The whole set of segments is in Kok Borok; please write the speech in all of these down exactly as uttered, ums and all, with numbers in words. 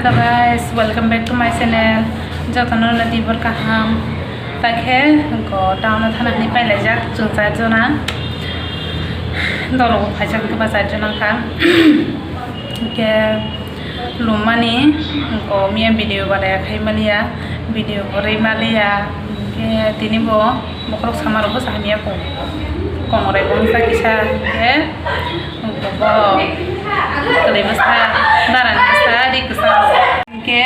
Hello guys, welcome back to my channel. Jotono no tibor kaham. Takhe ko town o thana hini pailai jak chwng char jona. Dolo bo phaijak khe ba char jona kha. Ke lumani ko miya video badaya khai maliya, video ko rwi maliya. Ke tini bo bokhorok sama rok bo sa hamya ko. Kongrai bo sa kisa ke. Bo kwlwi bwsa, dara ni bwsa, ri kwsa. Hwnkhe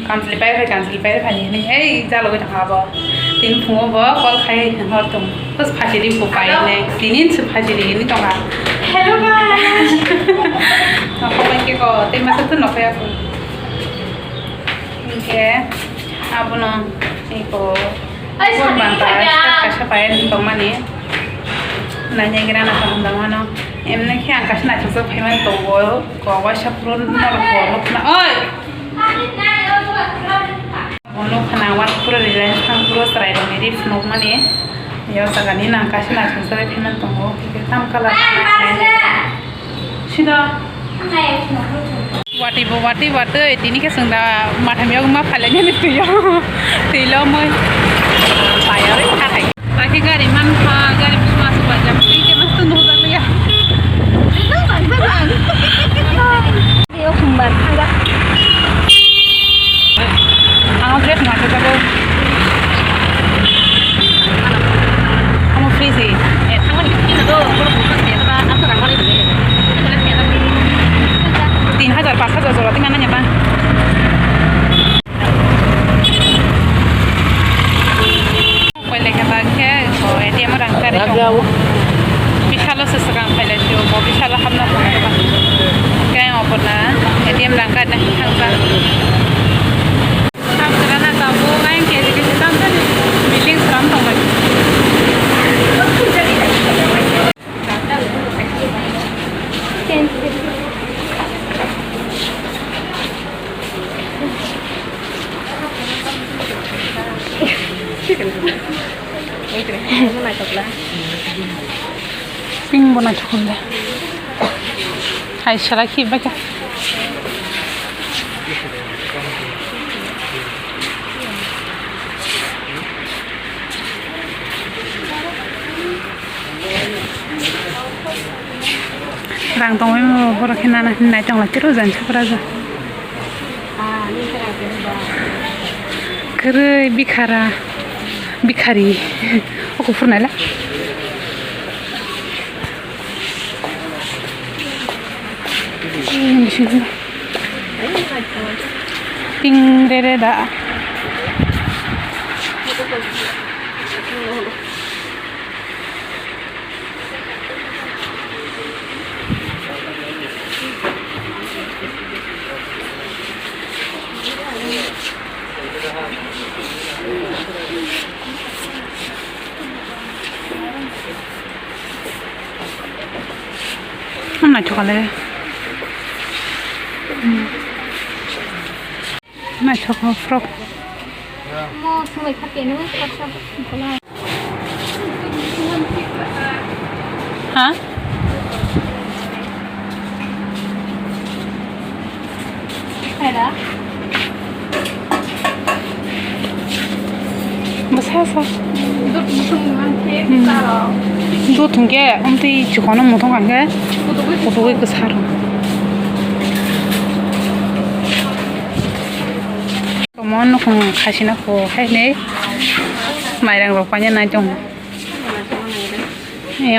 kamchwlwi pai phai, kamchwlwi pai phai hwnwi, "Hei, jalogwi thangkha abo." Tini phungo bo call khai hor tong. Bus phachiri bo pai hwnwi, tini se phachiri hwnwi tongkha. Hello guys. Nokho bai khe ko, tei masa tu nokho ya ko. Hwnkhe abono iko. Bun banta kaisa payan tongmani. Nanya gira na kaham tongmano. Emne khe ang kaisa naithokjak phaimani tongo. Ko waisa phuru norok bo nukna. Oi! Bo nukna wani phuru rilai thang phuru chwrai rokni ri phunukmani. Yo jagani nang kaisa naithokjak phaimani tongo. Tam colour. Sida. Wati bo wati watwi, tini khe chwng da matham yagwi ma phailai nini twi o. Twi lo mui. Payarwi khathai. Lakhi gari man pha, gari bising aswk bajak. Twi khe mas tong nujak liya. Yo khumbar thangga. Ang dress ma khe jago. Amo free se. Eh, thangmani khe kisa do, borok buphang se, ba, aswk rang mani se. Tin hajar, pas hajar jora tingna nanya ba. Koi lekha ba khe, o, A T M rang kari tongo. Bisalo se swkang phailai sio, bo bisalo hapna tongo ba. Khe ang oporna A T M rang kari na thangba. Tam sera na tabuk, ayang K G K G tam sani building sram tong lagi. Pink bo naithok le. Hai sala khi bai kha. Rang tongwi mo borok khe nana hinwi naitong lai tiro jani sapraja. Kwrwi bikhara, bikhari. O kuphur naila. Ping re re da. Naithok le. Naithok frock. Mo sumai kha kenu, kha kha. Ha? Bwsa sa. Dut thung khe, hmm, sa rw. Dut thung khe, amtwi chikon muthung kha khe, kutugwi kwsa rw. Omo nukhung khasina kho hainwi mairang rok paina nai tongo.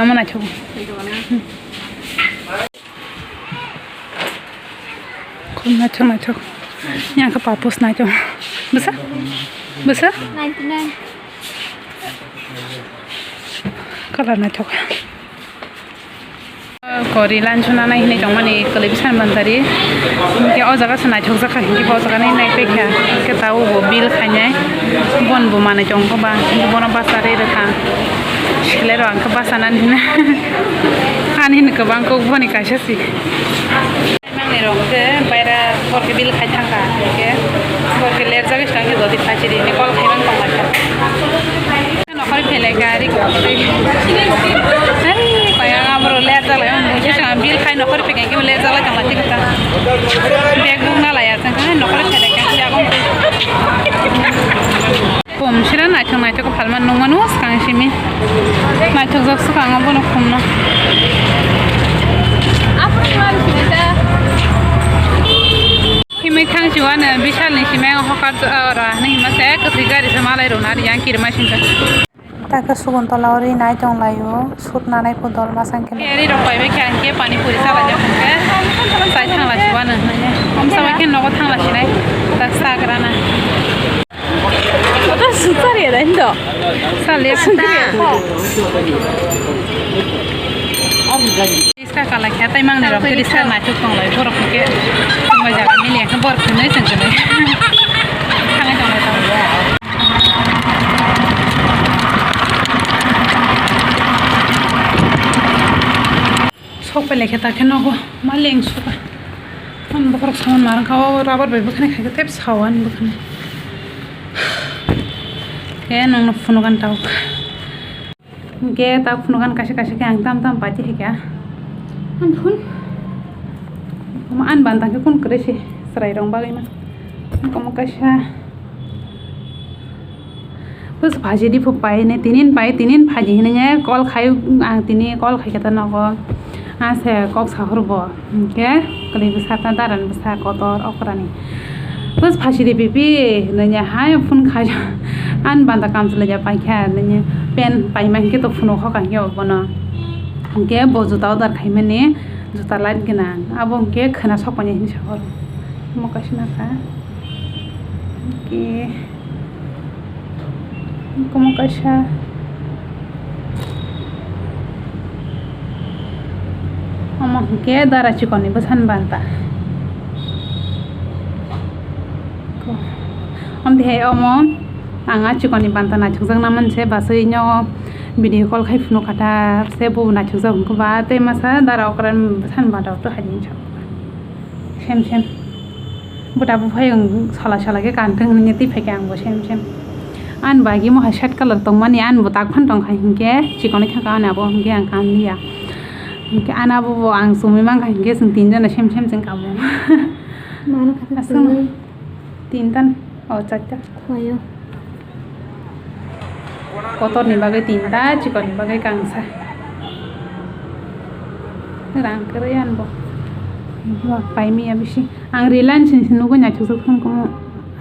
Omo naithok. Khum naithok naithok. Yang khe papus naithok. Bwsa? Bwsa? Ninety nine. Colour naithok. Kori lan suna nai hinwi tongmani kwlwi bwsani manjari. Hinkhe o jaga se naithokjak kha, hinkhe bo o jaga nai naipaikha. Hinkhe tabuk bo bill khainai. Bon bo manwi tongkha ba, hinkhe bono basa rwi rwkha. Selero ang khe basa nani hino. Ani hino kwbang kok boni kaisa si. Mangni rok khe baira borok khe bill khai thangkha, hinkhe borok khe lerjagwi sitang khe dodi phaichiri hinwi call khaiman tonglaikha. Nokhorwi phelai kha, ari kok twi. Hai, kaya abro lerjaklai, mungsa sanga bill khai nokhorwi phaikha, hinkhe lerjaklai tongla thik kha. Bag bung nalaiya, sangkha nokhorwi Sira naithok naithok khe phalmani nukmano swkang simi. Naithokjak swkang abono khumno. Himwi thang siwano Bishalni simi ang hokar ora hinwi hima se kwthwi gari se malai rwna riyang kirima singkha. Taka sugun tola o ri nai tong lai o, sut nanai phu dol masang khe. Eri rok pai bai khe ang khe pani puri chala jak khe. Chai thang lai siwano hinwi. Omsa bai khe nogo thang lai sinai. Tak sagra na. Oto sukar ya dai do. Sale sukar ya. Iska kala khe tai mangni rok kiri sa na chuk tong lai borok khe. Tong lai jaga mili khe borok khe noi chang khe. Thangai tong lai tong. Sok pai lai khe ta khe nogo ma leng suka. Ang bokhorok saman marang kha o rubber bai bwkhani khai khe tep sao ani bwkhani. Khe nongno phunukgan tao. Khe ta phunukgan kaisa kaisa khe ang tam tam paiti hai kha. Ang phun. Ma an ban ta khe kun kwrwi se chwrai rong bagwi ma. Komo kaisa. Bus phaji di phu pai ne tinin pai tinin phaji hinwi ne call khai ang tini call khai khe ta nogo. A se kok sahor bo hinkhe kwlwi bwsa ta daran bwsa kotor okrani. Bus phaji di pipi hinwi ne hai phone khai an banda kam chwlai ya pai kha hinwi ne pen pai ma hinkhe to phone o hokha hinkhe bono hinkhe bo juta order khai mani juta light gwnang abo hinkhe khwna sok mani hinwi sahor omo kaisa nakha hinkhe. Komo kaisa. Omo hinkhe dara chikonni bwsani banta. Ko-, omtihai omo ang a chikonni banta naithokjakna manse basui no video call khai phunukha ta se bo naithokjak hwnkhai ba tei masa dara okran bwsani banta to hai hinwi sa. Sem sem. Buta buphai ang sola sola khe kantwng hinwi twi phaikha ang bo sem sem. Ani bagwi mo hai shirt colour tongmani ani bo tak phan tongkha hinkhe chikon khe ka ani abo hinkhe ang kanliya. Hinkhe ani abo bo ang chumui mankha hinkhe chwng tinjona sem sem chwng kamo. Mano kha aswk twi. Tinta o charta. Khwlaio. Kotorni bagwi tinta, chikorni bagwi kangsa. Rang kwrwi ani bo. Bo paimiya bisi. Ang Reliance ni se nugwi naithokjak thang kumo.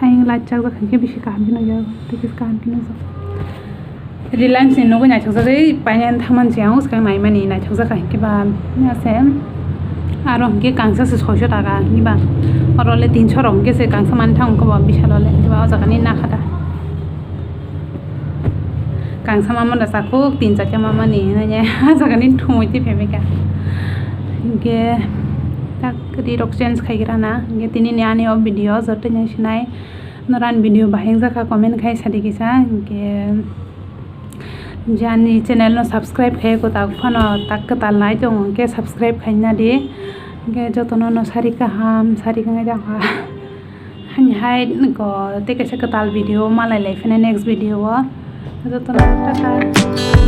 Ayang light chakjak khaikhe bisi kaham khe nukjago. Tei khe kaham khe nukjago. Reliance ni nugwi naithokjagwi painani thangmani se ang swkang naimani naithokjak kha hinkhe ba ase aro hinkhe kangsa se soiso taka hinkhe ba oro le tinso rok hinkhe se kangsa mani thang hinkhe ba bisalo le hinkhe ba o jaga ni nakha da kangsa mama da sakhuk tin chakya mama ni hinwi o jaga ni thumui twi phaibai kha hinkhe tak ri rok change khai gra na hinkhe tini ni ani o video joto ni sinai. Norani video bahai wngjakha comment khai sadi kisa hinkhe je ani channel no subscribe khai kwtal phano tak kwtal nai tongo hinkhe subscribe khaina di hinkhe jotono no sari kaham sari wngjak ha hani hai nokho tei kaisa kwtal video malai lai phano next video o jotono tata.